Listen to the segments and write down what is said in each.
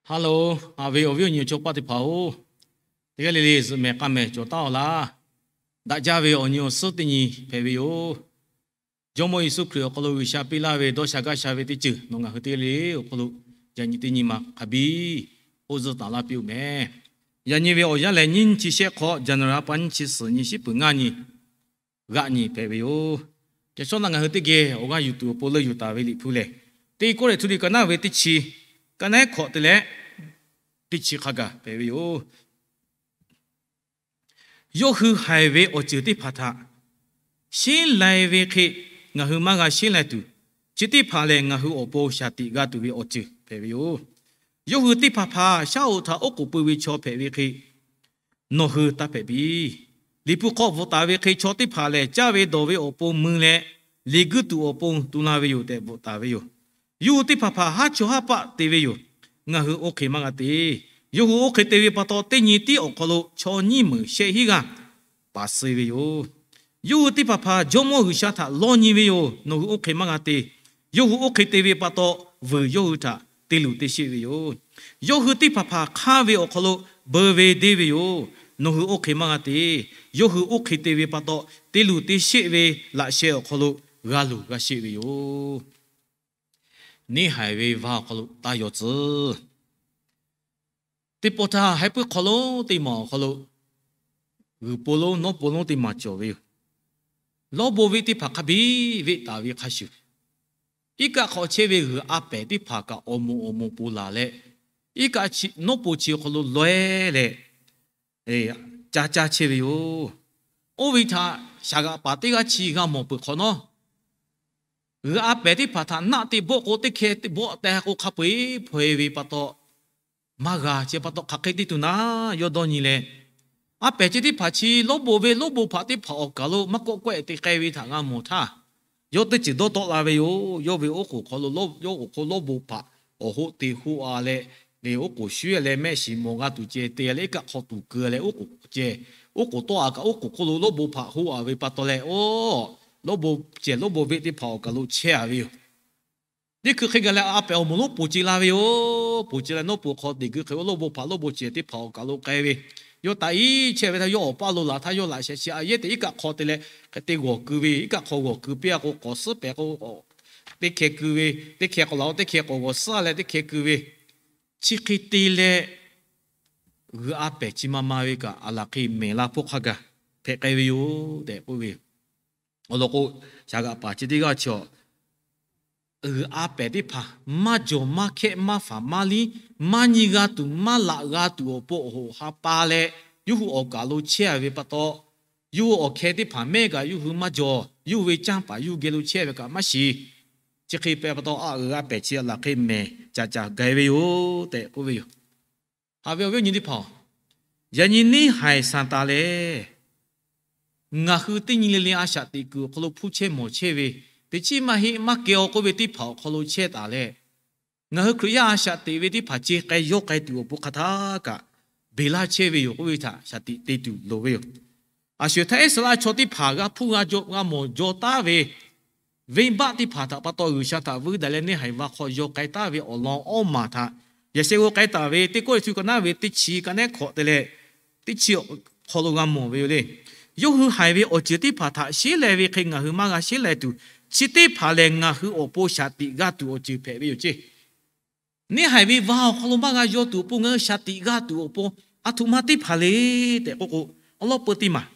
Hello, haꞈ ve awˬ viˉ awˬ nyi awˬ chawˇ paˆ teˇ hpaˍ-oˬ, teˇ g'aˇ le le zuhꞈ mehˍ k'aˇ mehˍ cawˬ taˉ-aw laˇ. Daꞈ jaˇ ve awˬ nyi awˬ suhˉ teˇ nyi hpehꞈ ve yoˬ. Jawˇmawˇ Yeˍsuˆ Hkriꞈ awˬ hk'aw lo G'uiˬsha piˇ laˇ ve dawˇ sha gaˇ sha ve teˇ ceuˬ nawˬ ngaˬ hui teˇ g'aˇ le le awˬ hk'aw lo yaꞈ nyi teˇ nyi ma hk'a biˇ k'oˆ zuhꞈ taˍ laˇ piˇ-oˬ mehˍ. Yaꞈ nyi ve awˬ yanˇ lehˬ, nyiˇ chi shehˆ hk'awꞈ, January pa nyiˇ chi suhˍ nyi shiˉ peuˬ ngaˇ nyi g'aꞈ nyi hpehꞈ ve yoˬ. Yaꞈ shawˉ naˆ ngaˬ hui teˇ geh awˬ g'aˇ yuˬ tuˬ awˬ pon leuˇ yuˬ taˍ ve Liꞈ hpu lehˬ, Teˇ Kawˇrenˍhtuˆ liꞈ ka naˉ ve teˇ chi, ka naˉ hkawꞈ te leh teˇ chi hk'a gaˬ hpehꞈ ve yoˬ. Yawˇ hui haiˬ ve awˬ ceuˬ teˇ hpaˍ htaꞈ sheˉ lai ve hk'e ngaˬ hui maˇ g'a sheˉ lai tuˬ, chi teˇ hpaˍ lehˬ ngaˬ hui awˬ pon shaˍ tiꞈ g'a tuˬ ve awˬ ceuˬ hpehꞈ ve yoˬ. Yawˇ hui teˇ hpaˍ hpaˍ shaˉ hoꞈ htaꞈ oˉ k'oˍ pui ve chaw hpehꞈ ve hk'e, nawˬ hui taˇ hpehꞈ piˇ. Liꞈ hpu hk'aw bvuhꞈ taˍ ve hk'e, chaw teˇ hpaˍ lehˬ caˇ ve dawˬ ve awˬ pon mui leh, liꞈ guiˇ tuˬ awˬ pon tu la ve yoˬ tehꞈ bvuhꞈ taˍ ve yoˬ. Yawˇ hui teˇ hpaˍ hpaˍ haˉ chaw haˉ paˆ te ve yoˬ. Ngaˬ hui oˇ hk'e maˇ g'a te. Yawˇ hui oˇ hk'e te ve pa taw, teˇ nyi tiˉ awˬ hk'aw lo chaw nyiˇ meunˍ shehˆ hinˉ g'aˇ paˍ suh ve yoˬ. Yawˇ hui teˇ hpaˍ hpaˍ Jawˇmawˇ G'uiˬsha htaꞈ lawˇ nyi ve yoˬ. Nawˬ hui oˇ hk'e maˇ g'a te. Yawˇ hui oˇ hk'e te ve pa taw, vuiˬ yawˇ hui htaꞈ te luˬ te sheˆ ve yoˬ. Yawˇ hui teˇ hpaˍ hpaˍ hk'anˇ ve awˬ hk'aw lo beu ve deˇ ve yoˬ. Nawˬ hui oˇ hk'e maˇ g'a te. Yawˇ hui oˇ hk'e te ve pa taw, te luˬ te sheˆ ve laꞈ sheh awˬ hk'aw lo g'a luˬ g'a sheˆ ve yoˬ. Neˇhaiˬ ve va awˬ hk'aw lo taˇ yaw tcuh. Teˇ pawˆ htaˇ, haiˉ puiˉ hk'aw lonˉ teˇ maˬ awˬ hk'aw lo g'uiˬ po lonˉ nawˉ po lonˉ teˇ maˬ cawˬ ve yoˬ. Lawˇ bon veˆ teˇ hpaˍ hk'a biˇ veˆ taˍ ve hk'a shuˍ, iˉ kaˆ hk'aw chehˇ ve g'uiˬ a pehˍ teˇ hpaˍ kaꞈ awˬ moˍ awˬ moˍ poˬ laˬ leh, iˉ kaˆ chi nawˉ po chi awˬ hk'aw lo lawehˇ leh, ca caˇ chehˇ ve yoˬ. Oˇ ve htaꞈ shaˍ g'aꞈ paˍ teˇ g'aˇ chi g'a mawˬ peuˬ hk'awꞈ nawˉ, g'uiˬ a pehˍ teˇ hpaˍ htaꞈ naˆ te bawˆ k'o, teˇ hkeh te bawˆ teh k'o, hk'a peu-eˬ hpaw-e ve pa taw, maˇ g'a. Chi pa taw, hk'aˬ hk'e te tuˬ naˉ yawˇ dawˇ nyi leh, a pehˍ chi teˇ hpaˍ chi lawˇ bon ve lawˇ bon hpaꞈ teˇ hpaˍ awˬ kaˬ lo maˇ kawˆ kawehˆ te k'ai ve htaꞈ g'a mawˬ htaˇ, yawˇ teˇ ceuˬ dawˇ tawˆ la ve yoˬ. Yawˇ ve oˉ k'oˍ hk'aw lo, yawˇ k'oˍ hk'aw lawˇ bon hpaꞈ awˬ hoˆ te hoˆ-a leh, oˉ k'oˍ shuˉ leh mehˆ shiˍ mawˬ g'a tuˬ ceh te leh, iˉ kaˆ hk'aw tuˬ keu leh, oˉ k'oˍ ceh, oˉ k'oˍ tawˆ-a kaꞈ, oˉ k'oˍ hk'oˆ lo lawˇ bon hpaꞈ hoˆ-a ve pa taw leh, oˇ lawˇ bon ceh lawˇ bon veˆ teˇ hpaˍ awˬ kaˬ lo chehˇ-a ve yoˬ. Teˇ hkui hk'e gaˬ leh, a pehˍ awˬ moˍ lonˉ poˬ ce la ve yoˬ. Poˬ ce leh, nawˉ po hk'aw teꞈ gui hk'e, oˇ lawˇ bon hpaꞈ lawˇ bon ceh teˇ hpaˍ awˬ kaˬ lo k'ai ve, yawˇ taꞈ iˉ chehˇ ve htaˇ, yawˇ awˬ paˇ lo laˬ htaˇ, yawˇ laꞈ sheh sheh a yehˉ tehꞈ iˉ kaˆ hk'aw te leh, hk'e te g'awˬ keu ve, iˉ kaˆ hk'aw g'awˬ keu piˇ-a k'o, k'awꞈ suhˉ pehˍ k'o, teˇ hkeh keu ve, teˇ hkeh k'awꞈ laˬ-o, teˇ hkeh k'awꞈ g'awˬ suhˉ-a leh teˇ hkeh keu ve, chi hk'e te leh, g'uiˬ a pehˍ chi ma ma ve kaꞈ, aˬ laˬ hk'e mehˍ la hpawˇ hk'a gaˬ hpehꞈ k'ai ve yoˬ tehꞈ k'oˆ ve yoˬ. Awˬ lawn k'o, shaˍ g'aꞈ paˍ chi teˇ g'aˇ chi awˬ, g'uiˬ a pehˍ teˇ hpaˍ maˇ jawˬ maˇ hkehˆ maˇ faˍ maˇ liˇ maˇ nyi g'a tuˬ maˇ laꞈ g'a tuˬ awˬ pon awˬ hoꞈ ha pa leh, yawˇ hui awˬ kaˬ lo chehˇ-a ve pa taw, yawˇ hui awˬ hkeh teˇ hpaˍ mehˆ kaꞈ yawˇ hui maˇ jawˬ. Yawˇ hui ve canˇ paˍ yawˇ hui geh lo chehˇ ve kaꞈ maˇ shiˍ. Chi hk'e pehꞈ pa taw, a g'uiˬ a pehˍ chi aˬ laˬ hk'e mehˍ caˍ caˍ gaˬ ve yoˬ tehꞈ k'oˆ ve yoˬ. Haꞈ ve awˬ viˉ awˬ nyi teˇ hpaˍ-oˬ, yaꞈ nyi neˇhaiˬ Saˍtanˍ lehˬ, ngaˬ hui teˇ nyi le le a shaꞈ teꞈ kuiˬ awˬ hk'aw lo hpuˇ chehˇ mawˬ chehˇ ve, teꞈ chiˉ maˇ heˆ maˇ keh-o k'oˆ ve teˇ hpaˍ awˬ hk'aw lo chehˇ taˍ leh, ngaˬ hui Hkriꞈ yaˇ a shaꞈ teꞈ ve teˇ hpaˍ ce k'ai yawˇ k'ai tuˬ awˬ pon hk'a htaˇ kaꞈ, beˬ laˇ chehˇ ve yoˬ k'oˆ ve htaꞈ shaˍ tiꞈ te tuˬ loˍ ve yoˬ. A shu htaˇ Iˉsaˍreˍlaˆ chaw teˇ hpaˍ g'a hpuˇ g'a mawˬ jaw taˉ ve venˇ baˆ teˇ hpaˍ htaꞈ pa taw G'uiˬsha htaꞈ vuiˇ daꞈ leh neˇhaiˬ va hk'aw yaw k'ai taˉ ve awˬ lawn awˇ maˬ htaꞈ yaꞈ sheh g'aw k'ai taˍ ve Teˇ Kawˇrenˍhtuˆ ka naˉ ve teˇ chi ka nehˉ hkawꞈ te leh, teˇ chi hk'aw lo g'a mawˬ ve yoˬ le. Yawˇ hui haiˬ ve awˬ ceuˬ teˇ hpaˍ htaꞈ sheˉ leh ve hk'e ngaˬ hui maˇ g'a sheˉ leh tuˬ, chi teˇ hpaˍ lehˬ ngaˬ hui awˬ pon shaˍ tiꞈ g'a tuˬ awˬ ceuˬ hpehꞈ ve yoˬ ceˇ. Neˇhaiˬ ve va awˬ hk'aw lo maˇ g'a yaw tuˬ awˬ pon ngaˬ hui shaˍ tiꞈ g'a tuˬ awˬ pon, aˬ htoꞈ ma teˇ hpaˍ le tehꞈ k'oˆ k'o, awˬ lawn peu teˇ maˬ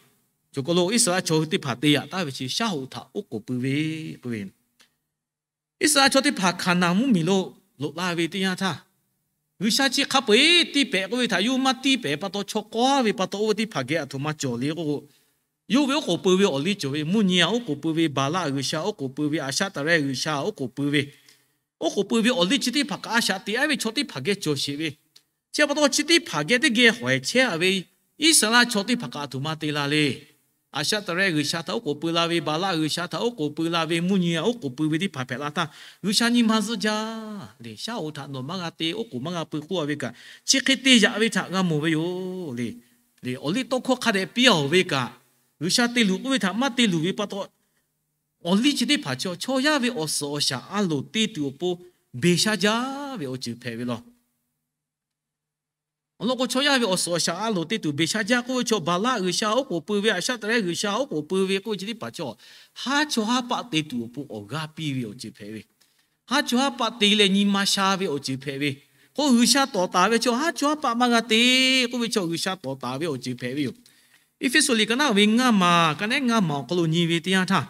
cawˬ k'o lo Iˉsaˍreˍlaˆ chaw hui teˇ hpaˍ te yaꞈ taˍ ve chi shaˉ hoꞈ htaꞈ oˉ k'oˍ pui ve k'oˆ ve. Iˉsaˍreˍlaˆ chaw teˇ hpaˍ Hkaˍnanˍ mvuhˇmiˬ lo loꞈ la ve teˇ yanˇ htaˇ, G'uiˬsha chi hk'a peu-eˬ tiˇ pehˍ k'oˆ ve htaꞈ yawˇ hui maˇ tiˇ pehˍ pa taw, chaw k'awˇ ve pa taw oˇ ve teˇ hpaˍ geh aˬ htoꞈ ma cawˬ le k'oˆ k'o, yawˇ hui ve oˉ k'oˍ pui ve awˬ liˇ cawˬ ve, mvuhˇ nyi-a oˉ k'oˍ pui ve, Baˍlaˆ g'uiˬsha oˉ k'oˍ pui ve, Aˍshaˆtaˍrehˆ g'uiˬsha oˉ k'oˍ pui ve, oˉ k'oˍ pui ve awˬ liˇ chi teˇ hpaˍ kaꞈ a shaꞈ teꞈ-a ve chaw teˇ hpaˍ geh cawˬ sheˍ ve. Chi pa taw chi teˇ hpaˍ geh teˇ geh hawehˬ chehˇ-a ve Iˉsaˍreˍlaˆ chaw teˇ hpaˍ kaꞈ aˬ htoꞈ ma te la le. Aˍshaˆtaˍrehˆ g'uiˬsha htaꞈ oˉ k'oˍ pui la ve, Baˍlaˆ g'uiˬsha htaꞈ oˉ k'oˍ pui la ve, mvuhˇ nyi-a oˉ k'oˍ pui ve teˇ hpaˍ hpehꞈ la htaˇ, G'uiˬsha nyi ma zuhˆ jaˇ le. Shaˉ hoꞈ htaꞈ nawˬ maˇ g'a te, oˉ k'oˍ maˇ g'a pui k'oˆ-a ve kaꞈ, chi hk'e te yaꞈ ve htaꞈ g'a mawˬ ve yoˬ le. Awˬ liˇ tawˇ hkawˇ hk'a dehꞈ piˇ-a ve kaꞈ, G'uiˬsha te luˬ k'oˆ ve htaꞈ maˇ te luˬ ve pa taw, awˬ liˇ chi teˇ hpaˍ chaw chaw yaˇ ve awˬ suhˍ awˬ shaˍ a loˍ te tuˬ awˬ pon beˬ sha jaˇ ve awˬ ceuˬ hpehꞈ ve law. Awˬ lawn k'o, chaw yaˇ ve awˬ suhˍ awˬ shaˍ a loˍ te tuˬ, Beˍshaˍjaˇ k'oˆ ve chaw, Baˍlaˆ g'uiˬsha oˉ k'oˍ pui ve, Aˍshaˆtaˍrehˇ g'uiˬsha oˉ k'oˍ pui ve k'oˆ ve chi teˇ hpaˍ chaw, haˉ chawˇ haˉ paˆ te tuˬ awˬ pon awˬ g'aˇ piˇ ve awˬ ceuˬ hpehꞈ ve, haˉ chawˇ haˉ paˆ te leh nyi ma sha ve awˬ ceuˬ hpehꞈ ve, k'o G'uiˬsha tawˍ taˍ ve chaw haˉ chawˇ haˉ paˆ maˇ g'a te k'oˆ ve chaw, G'uiˬsha tawˍ taˍ ve awˬ ceuˬ hpehꞈ ve yoˬ. Eˇfeˇsuꞈ liꞈ ka naˉ ve ngaˇ maˬ, ka nehˉ ngaˇ maˬ awˬ hk'aw lo nyi ve teˇ yanˇ htaˇ,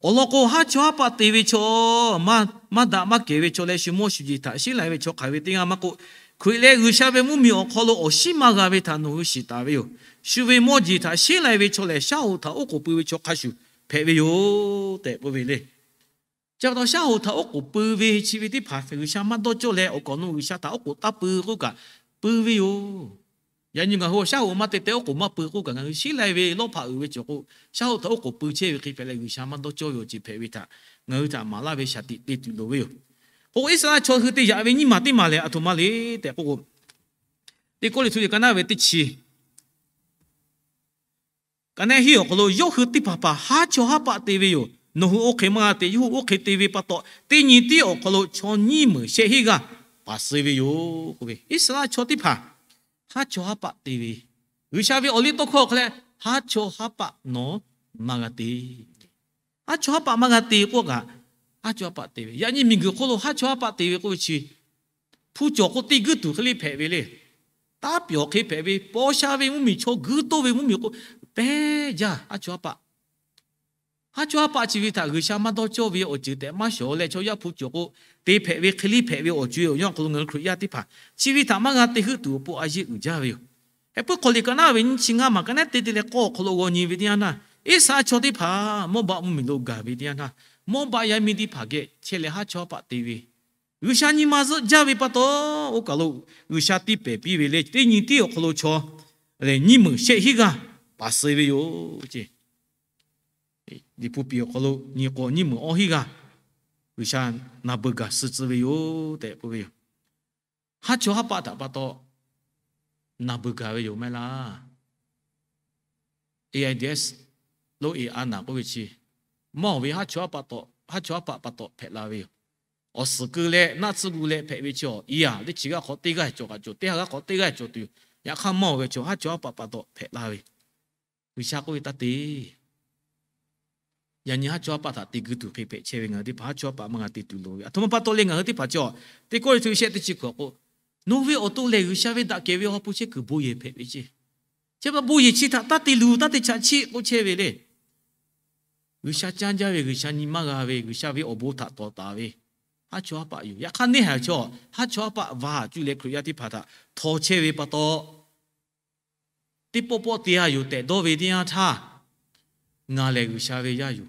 awˬ lawn k'o, haˉ chawˇ haˉ paˆ te ve chaw, maˇ daꞈ maˇ kehˬ ve chaw leh, shu mawˇ shu jeˬ htaꞈ sheˉ lai ve chaw hk'aˬ ve teˇ g'aˇ maˇ k'oˆ, Hkriꞈ leh G'uiˬsha ve mvuhˇmiˬ awˬ hk'aw lo awˬ shinˉ maˇ g'a ve htaꞈ nawˬ hui shiˍ taˍ ve yoˬ. Shu ve mawˇ jeˬ htaꞈ sheˉ lai ve chaw lehˬ, shaˉ hoꞈ htaꞈ oˉ k'oˍ pui ve chaw hk'a shuˍ hpehꞈ ve yoˬ tehꞈ k'oˆ ve le. Chi pa taw shaˉ hoꞈ htaꞈ oˉ k'oˍ pui ve chi ve teˇ hpaˍ G'uiˬsha maˇ dawˇ cawˇ leh, awˬ kaˍ awˬ nu G'uiˬsha htaꞈ oˉ k'oˍ taˇ pui k'oˆ kaꞈ pui ve yoˬ. Yaꞈ nyi ngaˬ hui shaˉ hoꞈ maˇ te te oˉ k'oˍ maˇ pui k'oˆ kaꞈ, ngaˬ hui sheˉ lai ve lawˇ hpaꞈ uiˍ ve cawˬ k'o, shaˉ hoꞈ htaꞈ oˉ k'oˍ pui chehˇ ve hk'e hpehꞈ leh, G'uiˬsha maˇ dawˇ cawˇ ve awˬ ceuˬ hpehꞈ ve htaꞈ ngaˬ hui htaꞈ maˍ laˇ ve shaˍ tiꞈ te tuˬ loˍ ve yoˬ. K'o, Iˉsaˍreˍlaˆ chaw hui te yaꞈ ve nyiˇ maˬ teˇ maˬ lehˬ, aˬ htoꞈ ma le tehꞈ k'oˆ k'o, Teˇ Kawˇrenˍhtuˆ liꞈ ka naˉ ve teˇ chi, ka nehˉ hiˉ awˬ hk'aw lo, yawˇ hui teˇ hpaˍ hpaˍ haˉ chawˇ haˉ paˆ te ve yoˬ. Nawˬ hui oˇ hk'e maˇ g'a te. Yawˇ hui oˇ hk'e te ve pa taw, teˇ nyi tiˉ awˬ hk'aw lo chaw nyiˇ meunˍ shehˆ hinˉ g'aˇ paˍ suh ve yoˬ k'oˆ ve. Iˉsaˍreˍlaˆ chaw teˇ hpaˍ haˉ chawˇ haˉ paˆ te ve, G'uiˬsha ve awˬ liˇ tawˇ hkawˇ hk'a leh haˉ chawˇ haˉ paˆ nawˬ maˇ g'a te. Haˉ chawˇ haˉ paˆ maˇ g'a te k'oˆ kaꞈ, haˉ chawˇ haˉ paˆ te ve. Yaꞈ nyi miˬguiˬ hk'oˆ lo haˉ chawˇ haˉ paˆ te ve k'oˆ ve chi, hpu cawˬ k'o teˇ guiˇ tuˬ hk'e le hpehꞈ ve le. Taˇ pyawˬ hk'e hpehꞈ ve, paw sha ve mvuhˇmiˬ, chaw guiˇ toˇ ve mvuhˇmiˬ k'o, pehˉ jaˇ haˉ chawˇ haˉ paˆ. Haˉ chawˇ haˉ paˆ chi ve htaꞈ G'uiˬsha maˇ dawˇ cawˇ ve awˬ ceuˬ tehꞈ maˇ shawˍ leh, chaw yaˇ hpu cawˬ k'o te hpehꞈ ve hk'e le hpehꞈ ve awˬ co-e awˬ yanˇ awˬ hk'aw lo ngaˬ hui Hkriꞈ yaˇ teˇ hpaˍ chi ve htaꞈ maˇ g'a te heuˆ tuˬ awˬ pon a yeˇ uiˍ jaˇ ve yoˬ. Heh puiˉ hk'aw liꞈ ka naˉ ve nyiˇ chi ngaˇ maˬ ka nehˉ te te leh k'awˇ awˬ hk'aw lo g'aw nyi ve teˇ yanˇ htaˇ, Iˉsaˍreˍlaˆ chaw teˇ hpaˍ Mawˇbaˆ mvuhˇmiˬ lo gaˬ ve teˇ yanˇ htaˇ, Mawˇbaˆ yaˇ miˇ teˇ hpaˍ geh chehˇ leh haˉ chawˇ haˉ paˆ te ve, G'uiˬsha nyi ma zuhˆ jaˇ ve pa taw, oˇ kaˬ lo G'uiˬsha tiˇ pehˍ piˇ ve le. Teˇ nyi tiˉ awˬ hk'aw lo chaw lehˬ nyiˇ meunˍ shehˆ hinˉ g'aˇ paˍ suh ve yoˬ ce. Liꞈ hpu piˍ awˬ hk'aw lo nyi k'o, nyiˇ meunˍ awˇ hinˉ g'aˇ G'uiˬsha na beuꞈ gaˬ suh tcuh ve yoˬ tehꞈ k'oˆ ve yoˬ. Haˉ chawˇ haˉ paˆ htaꞈ pa taw na beuꞈ gaˬ ve yoˬ maˇ heˆ laˇ. AIDS lo e a naˍ k'oˆ ve chi, mawˇ ve haˉ chawˇ haˉ paˆ pa taw hpehꞈ la ve yoˬ. Awˬ suhˍ keu leh naˆ tsuhˇ gu leh hpehꞈ ve chi awˬ, i a teˇ chi g'aˇ hk'aw teˇ g'aˇ cawˬ kaꞈ cawˬ, teˇ ha g'aˇ hk'aw teˇ g'aˇ cawˬ tuˬ yoˬ. Yaꞈ hk'aˇ mawˇ ve chaw haˉ chawˇ haˉ paˆ pa taw hpehꞈ la ve, G'uiˬsha k'oˆ ve taˇ te. Yaꞈ nyi haˉ chawˇ haˉ paˆ htaꞈ te gu tuˬ hk'e hpehꞈ chehˇ ve ngaˬ hui teˇ hpaˍ haˉ chawˇ haˉ paˆ maˇ g'a te tuˬ loˍ ve. Aˬ htoꞈ ma pa taw leh ngaˬ hui teˇ hpaˍ chaw, Teˇ Kawˇrenˍhtuˆ shehˆ teˇ chi hkawꞈ k'o, nawˬ ve awˬ to lehˬ G'uiˬsha ve daꞈ kehˬ ve awˬ ha hpu chehˇ kuiˬ bon yehˬ hpehꞈ ve ce. Chi pa taw bon yehˬ chi htaꞈ taˇ te luˬ, taˇ te chaꞈ chiˆ k'oˆ chehˇ ve le. G'uiˬsha caˇ jaˇ ve, G'uiˬsha nyi maˇ g'a ve, G'uiˬsha ve awˬ bon htaꞈ tawˍ taˍ ve haˉ chawˇ haˉ paˆ yoˬ. Yaꞈ hk'aˇ neˇ haiˬ chaw haˉ chawˇ haˉ paˆ va cuˇ leh Hkriꞈ yaˇ teˇ hpaˍ htaꞈ htaw chehˇ ve pa taw, teˇ pawˆ pawˆ te a yoˬ tehꞈ dawˇ ve teˇ yanˇ htaˇ, ngaˬ lehˬ G'uiˬsha ve yaˇ yoˬ.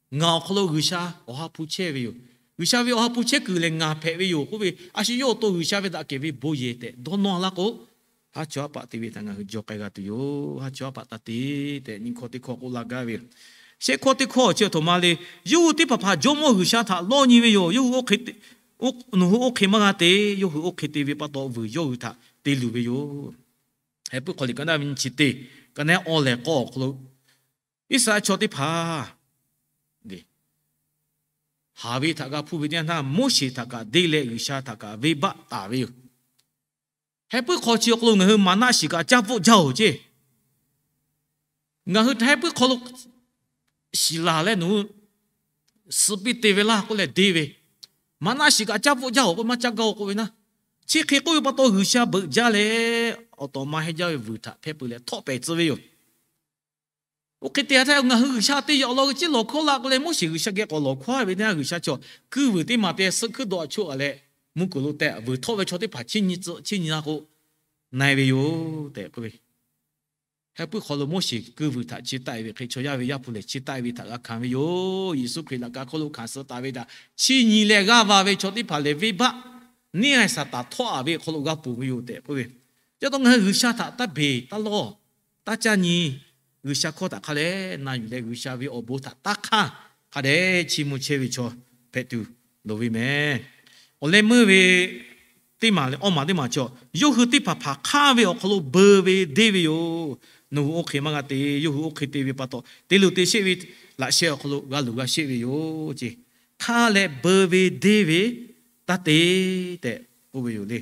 Ngaˬ awˬ hk'aw lo G'uiˬsha awˬ ha hpu chehˇ ve yoˬ. G'uiˬsha ve awˬ ha hpu chehˇ kuiˬ lehˬ ngaˬ hpehꞈ ve yoˬ k'oˆ ve, a shu yawˇ awˬ to G'uiˬsha ve daꞈ kehˬ ve bon yehˬ tehꞈ dawˇ nawˇ laˇ k'o, haˉ chawˇ haˉ paˆ te ve htaꞈ ngaˬ hui jaw k'ai g'a tuˬ yoˬ. Haˉ chawˇ haˉ paˆ taˇ te tehꞈ nyi hkawˇ teˇ hkawˇ k'oˆ laˇ gaˇ ve yoˬ. Shehˆ hkawˇ teˇ hkawˇ chi aˬ htoꞈ ma le. Yawˇ hui teˇ hpaˍ hpaˍ Jawˇmawˇ G'uiˬsha htaꞈ lawˇ nyi ve yoˬ. Yawˇ hui oˇ hk'e te, nawˬ hui oˇ hk'e maˇ g'a te. Yawˇ hui oˇ hk'e te ve pa taw vuiˬ yawˇ hui htaꞈ te luˬ ve yoˬ. Heh puiˉ hk'aw liꞈ ka naˉ ve nyiˇ chi teˇ, ka nehˉ awˇ lehˬ k'awˇ awˬ hk'aw lo, Iˉsaˍreˍlaˆ chaw teˇ hpaˍ haˍ ve htaꞈ g'a hpuˇ ve teˇ yanˇ htaˇ, Moˉseˍ htaꞈ kaꞈ deˇ leh G'uiˬsha htaꞈ kaꞈ venˇbaˆ taˍ ve yoˬ. Heh puiˉ hk'aw chi awˬ hk'aw lo ngaˬ hui maˍnaˆ shiˍ kaꞈ caˇ pfuhˆ jaˇ oˬ ceˇ. Ngaˬ hui heh puiˉ hk'aw lo shiˍ laˬ leh nawˬ hui suh piˇ te ve laˇ k'oˆ leh deˇ ve, maˍnaˆ shiˍ kaꞈ caˇ pfuhˆ jaˇ oˬ k'oˆ maˇ caˇ gaˇ oˬ k'oˆ ve naˉ, chi hk'e k'oˆ ve pa taw G'uiˬsha beuꞈ jaˇ leh, awˬ tawˍ ma hehnˇ jaˇ ve vuiˬ htaꞈ hpehˇ peuˬ leh htawˆ pehˍ tcuh ve yoˬ. Oˇ hk'e te htaˇ, ngaˬ hui G'uiˬsha te yaꞈ awˬ lawn ve ciˉ lawˬ hkawˇ la k'o leh, Moˉseˍ G'uiˬsha geh k'awꞈ lawˬ hkawˇ ve teˇ yanˇ, G'uiˬsha chaw kuiˇ vuiˬ teˇ maˬ te suhˆ hkuiˉ dawˬ a choˆ a leh, mvuhˇ kuiˬ lo tehꞈ vuiˬ htawˆ ve chaw teˇ hpaˍ chiˇ nyi tcuh chiˇ nyi la k'o, na-e ve yoˬ tehꞈ k'oˆ ve. Heh puiˉ hk'aw lo Moˉseˍ kuiˇ vuiˬ htaꞈ chi taˆ-e ve hk'e, chaw yaˇ ve Yaˇ hpu lehˬ chi taˆ-e ve htaꞈ g'a hkanˍ ve yoˬ. Yeˍsuˆ Hkriꞈ laꞈ ka hk'oˆ lo hkanˍ suh taˍ ve htaꞈ chiˇ nyi leh g'aˇ va ve chaw teˇ hpaˍ lehˬ, venˇbaˆ neˇ a Saˍtanˍ htawˆ-a ve hk'aw lo g'a ponˬ ve yoˬ tehꞈ k'oˆ ve. Chi pa taw ngaˬ hui G'uiˬsha htaꞈ taˇ beˬ taˇ lawˇ, taˇ caˇ nyi, G'uiˬsha hkawˇ htaꞈ hk'a dehꞈ na yuˬ leh G'uiˬsha ve awˬ bon htaꞈ taˇ hk'anˇ hk'a dehꞈ chiˇ mvuh chehˇ ve chaw hpehꞈ tuˬ loˍ ve mehˬ. Awˬ leh meuˇ ve teˇ maˬ leh awˇ maˬ teˇ maˬ chaw, yawˇ hui teˇ hpaˍ hpaˍ hk'anˇ ve awˬ hk'aw lo beu ve deˇ ve yoˬ. Nawˬ hui oˇ hk'e maˇ g'a te. Yawˇ hui oˇ hk'e te ve pa taw, te luˬ te sheˆ ve laꞈ sheh awˬ hk'aw lo g'a luˬ g'a sheˆ ve yoˬ ce. Hk'anˇ leh beu ve deˇ ve taˇ te tehꞈ k'oˆ ve yoˬ le.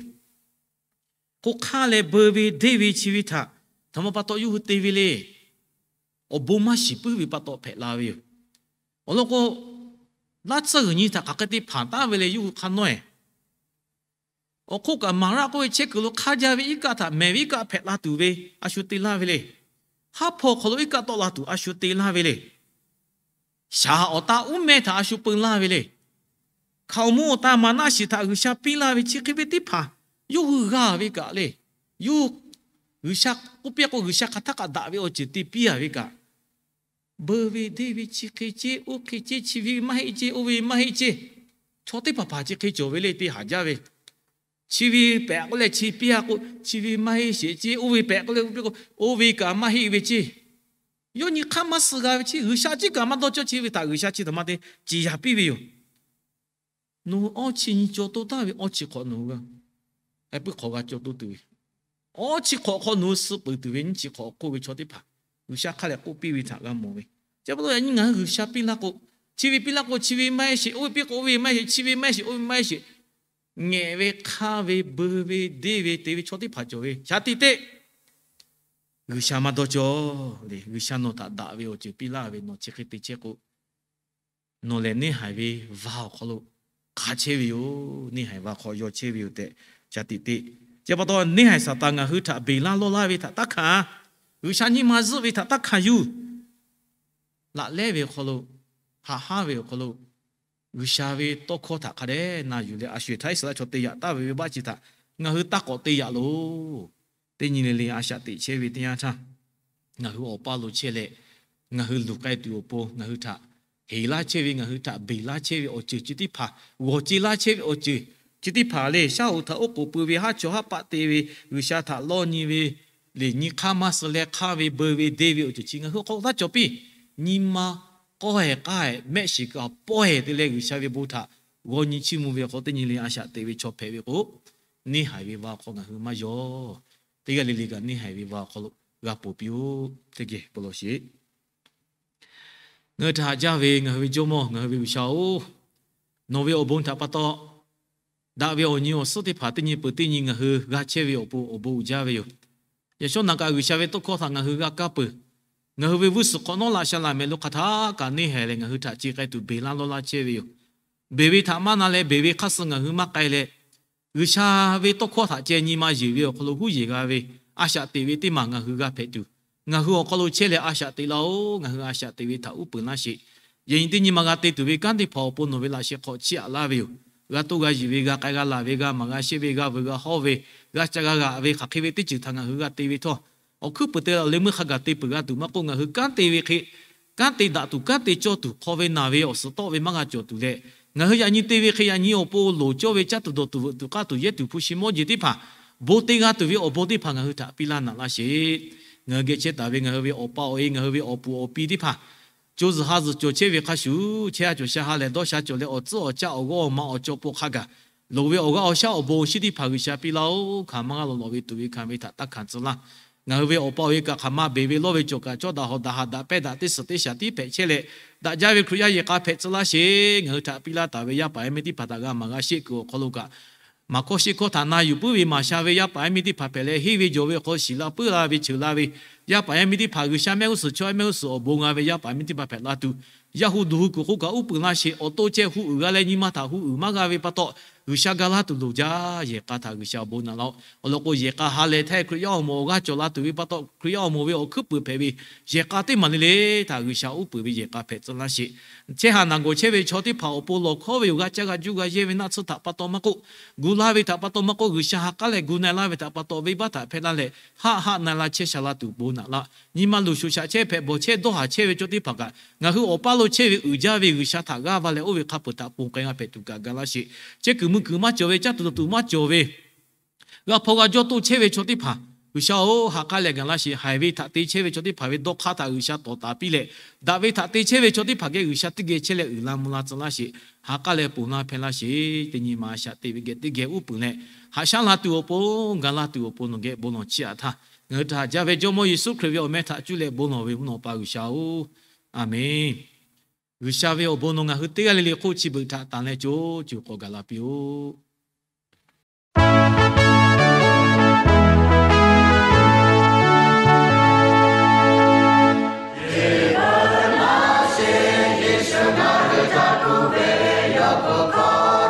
k'oˆ hk'aˇ leh beu ve deˇ ve chi ve htaꞈ htaꞈ ma pa taw yawˇ hui te ve le. Awˬ bon maˇ shiˍ puiˉ ve pa taw hpehꞈ la ve yoˬ. Awˬ lawn k'o, laˇ tsuhˇ g'uiˬ nyi htaꞈ hk'aˬ hk'e te hpanˍ taˉ ve le yawˇ hui hk'a nawˉ-e. Awˬ hk'oˆ kaꞈ, maˍraˆ k'oˆ ve chehˇ kuiˬ lo hk'aˇ jaˇ ve iˉ kaˆ htaꞈ mehˍ ve iˉ kaˆ hpehꞈ la tuˬ ve a shu te laˇ ve le. Haˉ hpawˇ awˬ hk'aw lo iˉ kaˆ tawˆ la tuˬ a shu te laˇ ve le. Shaˍ awˬ taˆ uˉ mehˇ htaꞈ a shu peu laˇ ve le. Hkaoˍmonˇ awˬ taˆ maˍnaˆ shiˍ htaꞈ G'uiˬsha piˇ laˇ ve chi hk'e ve teˇ hpaˍ yawˇ hui g'a ve kaꞈ le. Yawˇ, G'uiˬsha k'oˆ piˇ k'o, G'uiˬsha hk'aˬ htaˇ kaꞈ daꞈ ve awˬ ceuˬ te piˇ a ve kaꞈ, beu ve deˇ ve chi hk'e ceˇ, oˇ hk'e ceˇ, chi ve maˇ heˆ ceˇ, oˇ ve maˇ heˆ ceˇ, chaw teˇ hpaˍ hpaˍ chi hk'e cawˬ ve le te haˍ jaˇ ve. Chi ve pehꞈ k'oˆ leh chi piˇ a k'o, chi ve maˇ heˆ sheˍ ceˇ, oˇ ve pehꞈ k'oˆ leh piˇ k'o, oˇ ve kaꞈ maˇ heˆ ve ceˇ. Yawˇ nyi hk'aˇ maˇ suh g'a ve chi, G'uiˬsha ciˉ kaꞈ maˇ dawˇ cawˇ chi ve htaꞈ G'uiˬsha chi htaꞈ ma te ciˍ yaˍ piˇ ve yoˬ. Nawˬ hui awˇ chi nyi caw toˇ taˍ ve awˇ chi hk'awꞈ nawˬ hui g'a, a puiˉ hk'awꞈ g'a caw toˇ tuˬ ve, awˇ chi hk'awꞈ hk'aw nawˬ hui suh peuˬ tuˬ ve nyiˇ chi hk'awꞈ hk'oˆ ve chaw teˇ hpaˍ G'uiˬsha hk'a leh k'oˆ piˇ ve htaꞈ g'a mawˬ ve. Chi pa taw yaꞈ nyi ngaˬ hui G'uiˬsha piˇ laˇ k'o, chi ve piˇ laˇ k'o chi ve maˇ heˆ sheˍ, oˇ ve piˇ k'o oˇ ve maˇ heˆ sheˍ, chi ve maˇ heˆ sheˍ, oˇ ve maˇ heˆ sheˍ, ngehˬ ve hk'aˇ ve beu ve deˇ ve te ve chaw teˇ hpaˍ cawˬ ve shaˍ tiꞈ teˆ G'uiˬsha maˇ dawˇ cawˇ le. G'uiˬsha nawˬ htaꞈ daꞈ ve awˬ ceuˬ piˇ laˇ ve nawˬ chi hk'e te chehˇ k'o, nawˬ lehˬ neˇ haiˬ ve va awˬ hk'aw lo hk'a chehˇ ve yoˬ. Neˇ haiˬ va hk'aw yaw chehˇ ve yoˬ tehꞈ shaˍ tiꞈ teˆ. Chi pa taw neˇ haiˬ Saˍtanˍ ngaˬ hui htaꞈ beˬ laˇ lawˇ laˇ ve htaꞈ taˇ hkanˍ, G'uiˬsha nyi ma zuhˆ ve htaꞈ taˇ hkanˍ yuˬ, laꞈ lehˉ ve awˬ hk'aw lo, haꞈ haˉ ve awˬ hk'aw lo, G'uiˬsha ve tawˇ hkawˇ htaꞈ hk'a dehꞈ na yuˬ leh a sho-eˬ htaˇ Iˉsaˍreˍlaˆ chaw te yaꞈ taˍ ve venˇbaˆ chi htaꞈ ngaˬ hui taˇ k'awꞈ te yaꞈ loˬ. Teˇ nyi le le a shaꞈ teꞈ chehˇ ve teˇ yanˇ htaˇ, ngaˬ hui awˬ paˇ lo chehˇ leh, ngaˬ hui luˬ k'ai tuˬ awˬ pon ngaˬ hui htaꞈ heˍ laˇ chehˇ ve, ngaˬ hui htaꞈ beˬ laˇ chehˇ ve awˬ ceuˬ chi teˇ hpaˍ, g'awˬ ce laˇ chehˇ ve awˬ ceuˬ chi teˇ hpaˍ le, shaˉ hoꞈ htaꞈ oˉ k'oˍ pui ve haˉ chaw haˉ paˆ te ve, G'uiˬsha htaꞈ lawˇ nyi ve, lehˬ nyi hk'aˇ maˇ suh leh hk'aˇ ve beu ve deˇ ve awˬ ceuˬ chi ngaˬ hui hk'aw taˇ cawˬ piˇ. Nyi ma k'awehˬ k'aehˬ mehˆ shiˍ kaꞈ pawehˬ te leh G'uiˬsha ve bon htaꞈ g'aw nyi chiˇ mvuh ve awˬ hk'aw teˇ nyi le a shaꞈ teꞈ ve chaw hpehꞈ ve k'o, neˇ haiˬ ve va awˬ hk'aw ngaˬ hui maˇ yaw. Teˇ g'aˇ le le kaꞈ neˇ haiˬ ve va awˬ hk'aw lo g'a ponˬ piˇ-oˆ. Teˇ geh bon lawˬ sheˍ. Ngaˬ hui htaꞈ haꞈ jaˇ ve ngaˬ hui ve Jawˇmawˇ, ngaˬ hui ve G'uiˬsha-oˬ, nawˬ ve awˬ bon htaꞈ pa taw, daꞈ ve awˬ nyi awˬ suhˉ teˇ hpaˍ teˇ nyi peuˬ teˇ nyi ngaˬ hui g'a chehˇ ve awˬ pon awˬ bon uiˍ jaˇ ve yoˬ. Yaꞈ shawˉ naꞈ kaꞈ G'uiˬsha ve tawˇ hkawˇ htaꞈ ngaˬ hui g'a kaˇ peuˬ. Ngaˬ hui ve g'uˇ suhˍ hk'awꞈ nawˉ laꞈ sha laꞈ mehˍ lo hk'aˬ htaˇ kaꞈ neˇ haiˬ lehˬ ngaˬ hui htaꞈ ce k'ai tuˬ beˬ laˇ lawˇ laˇ chehˇ ve yoˬ. Beˬ ve htaꞈ maˇ na leh beˬ ve hk'aˇ suh ngaˬ hui maˇ k'ai leh, G'uiˬsha ve tawˇ hkawˇ htaꞈ ceh nyi ma yeˬ ve awˬ hk'aw lo huˉ yeˬ g'a ve a shaꞈ teꞈ ve teˇ maˬ ngaˬ hui g'a hpehꞈ tuˬ, ngaˬ hui awˬ hk'aw lo chehˇ leh a shaꞈ teꞈ laˇ-oˬ. Ngaˬ hui a shaꞈ teꞈ ve htaꞈ uˉ peunˍ laˇ sheˍ. Yaꞈ nyi teˇ nyi ma g'a te tuˬ ve kanˉ teˇ hpaˍ awˬ pon nawˬ ve laꞈ sheh hk'aw chiˇ aꞈ laˇ ve yoˬ. G'a toˇ g'a yiˬ ve, g'a k'ai g'a laˬ ve, g'a maˍ g'a sheˆ ve, g'a vuiˬ g'a hawˇ ve, g'a ca g'a g'aꞈ ve hk'aˬ hk'e ve teˇ ceuˬ htaꞈ ngaˬ hui g'a te ve htawˇ, awˬ hkuiˉ puiˍ te leh awˬ leh meuˇ hk'a gaˬ te peuˬ g'a tuˬ maˇ k'oˆ, ngaˬ hui kanˉ te ve hk'e, kanˉ te daꞈ tuˬ kanˉ te cawˇ tuˬ hk'aw ve naˬ ve awˬ suhˍ tawˆ ve maˇ g'a cawˬ tuˬ leh, ngaˬ hui yaꞈ nyi te ve hk'e yaꞈ nyi awˬ pon loˍ cawˇ ve caˇ tuˬ dawˬ tuˬ veuꞈ tuˬ k'aˇ tuˬ yehˇ tuˬ hpu shi mawˇ jeˬ teˇ hpaˍ bon te g'a tuˬ ve awˬ bon teˇ hpaˍ ngaˬ hui htaꞈ piˇ laˇ naꞈ laˇ sheˍ. Ngaˬ hui geh chehˇ taˍ ve ngaˬ hui ve awˬ pa awˬ e, ngaˬ hui ve awˬ puˍ awˬ pi teˇ hpaˍ co zuhˬ ha zuhˬ cawˬ chehˇ ve hk'a shuˍ, chehˇ ha cawˬ sha ha lehˬ dawˇ sha cawˬ leh awˬ tcuhˉ awˬ caˆ awˬ g'awˇ awˬ ma awˬ caw po hk'a gaˬ loˍ ve awˬ g'aˇ awˬ shaˉ awˬ bon awˬ shinˉ teˇ hpaˍ G'uiˬsha piˇ laˇ-oˬ. Hkaˍ maˇ g'a lawˬ lawꞈ ve tuˬ ve hkanˍ ve htaꞈ taˇ hkanˍ tcuh laˇ. Ngaˬ hui ve awˬ pa awˬ e kaꞈ hk'aˬ ma beˬ ve lawˇ ve cawˬ kaꞈ cawˇ daꞈ hawꞈ daꞈ haꞈ daꞈ pehˇ daꞈ teˇ suhˍ teˇ shaˍ tiˉ hpehꞈ chehˇ leh, daꞈ jaˇ ve Hkriꞈ yaˇ yehˬ k'a hpehꞈ tcuh laˇ sheˍ. Ngaˬ hui htaꞈ piˇ laˇ taˍ ve yaˇ paˍ yaˇ miˇ teˇ hpaˍ htaꞈ g'a maˍ g'a sheˆ kuiˬ awˬ hk'aw lo kaꞈ, maˍ hkawˇ sheˆ hkawˇ htaꞈ na yuˬ puiˉ ve maˍ sha ve yaˇ paˍ yaˇ miˇ teˇ hpaˍ hpehꞈ leh, henˇ ve jawˬ ve awˬ hk'aw lo shiˍ la puiˉ la ve cheuˬ la ve yaˇ paˍ yaˇ miˇ teˇ hpaˍ G'uiˬsha mehˆ g'uˇ suhˍ chaw mehˆ g'uˇ suhˍ awˬ bon g'a ve yaˇ paˍ yaˇ miˇ teˇ hpaˍ hpehꞈ la tuˬ, yaˇ hu duˬ hu kuiˬ hk'oˆ kaꞈ uˉ peunˍ laˇ sheˍ. Awˬ to ceh hu uiˍ g'a leh nyi ma htaꞈ hu uiˍ maˇ g'a ve pa taw, G'uiˬsha ga laˇ tuˬ loˍ jaˇ. Yehˬ k'a htaꞈ G'uiˬsha awˬ bon naꞈ laˇ-oˆ. Awˬ lawn k'o, yehˬ k'a ha lehˬ htaiˇ Hkriꞈ yaˇ awˬ moˍ awˬ g'aˇ cawˬ la tuˬ ve pa taw, Hkriꞈ yaˇ awˬ moˍ ve awˬ hkuiˉ puiˍ hpehꞈ ve yehˬ k'a teˇ maˬ le le htaꞈ G'uiˬsha uˉ peunˍ ve yehˬ k'a hpehꞈ tcuh laˇ sheˍ. Chehˇ ha naˬ gawˬ chehˇ ve chaw teˇ hpaˍ awˬ pon lawˬ hkawˉ ve yoˬ. G'a caˇ g'a juˇ g'a yehˇ ve naˆ tsuhˇ htaꞈ pa taw maˇ k'oˆ, gu laˇ ve htaꞈ pa taw maˇ k'oˆ, G'uiˬsha ha k'aˉ leh gu na-e laˇ ve htaꞈ pa taw venˇbaˆ htaꞈ hpehˇ laˇ leh, haˆ haˆ na-e la chehˇ sha la tuˬ bon naꞈ laˇ. Nyi ma luˬ shuˍ shaꞈ chehˇ hpehꞈ bawˬ chehˇ dawˇ haˍ chehˇ ve chaw teˇ hpaˍ kaꞈ, ngaˬ hui awˬ paˇ lo chehˇ ve uiˍ jaˇ ve G'uiˬsha htaꞈ g'aˇ va leh oˇ ve hk'a peuˬ htaꞈ ponˬ k'ai g'a hpehꞈ tuˬ kaꞈ ga laˇ sheˍ. Chehˇ kuiˬ mui kuiˬ maˇ cawˬ ve, caˇ tuˬ dawˬ tuˬ maˇ cawˬ ve, g'a hpaw g'a jawˇ toˆ chehˇ ve chaw teˇ hpaˍ, G'uiˬsha-oˬ, ha k'aˉ leh gaˬ laˇ sheˍ. Haiˬ ve htaꞈ te chehˇ ve chaw teˇ hpaˍ ve dawˇ hk'aˇ htaꞈ G'uiˬsha tawˍ taˍ piˇ leh, daꞈ ve htaꞈ te chehˇ ve chaw teˇ hpaˍ geh G'uiˬsha teˇ geh chehˇ leh uiˍ la mvuh la tcuh laˇ sheˍ. Ha k'aˉ leh ponˬ laˇ hpehˇ laˇ sheˍ. Teˇ nyi ma a shaꞈ teꞈ ve geh teˇ geh uˉ peunˍ leh, haꞈ shaˉ la tuˬ awˬ pon, ga laˇ tuˬ awˬ pon nawˬ geh bon lawˬ chiˇ aꞈ htaˇ, ngaˬ hui htaꞈ haꞈ jaˇ ve Jawˇmawˇ Yeˍsuˆ Hkriꞈ ve awˬ meh htaꞈ cuˇ leh bon lawˬ ve mvuhˇ naw pa G'uiˬsha-oˬ, Aˍmenˇ. G'uiˬsha ve awˬ bon nawˬ ngaˬ hui teˇ g'aˇ le le hk'oˆ chi beuꞈ htaꞈ tanˬ leh co co k'awꞈ gaˬ la piˇ-oˆ. hkawˇ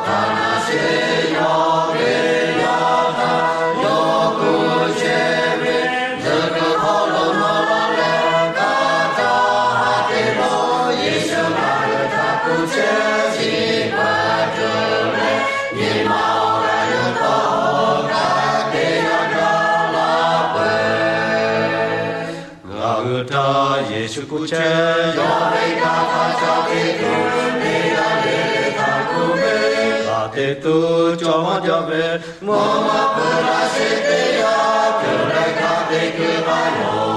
htaꞈ na sheˍ yaw ve yaˇ htaꞈ yawˇ kuˬ chehˇ ve, tzuhˬ kuiˬ hk'aw lo nawˬ la leh hk'a caˇ ha te lo, Yeˍsuˆ ngaˬ hui htaꞈ kuˬ chehˇ chi pa tuˬ leh, nyi ma awˬ g'aˇ yuˬ tawˆ kaꞈ te yaˇ gaˬ la peuˬ. Ngaˬ hui htaꞈ Yeˍsuˆ kuˬ chehˇ yaw ve kaꞈ hk'a caˇ te tuˬ, teˇ g'aˇ le le htaꞈ kuˬ ve, hk'a te tuˬ cawˬ maˇ jaˇ ve, mvuhˇ naw peuˬ laꞈ sheh teˇ yanˇ, tuˬ leh hk'a te kuiˬ k'ai loˬ.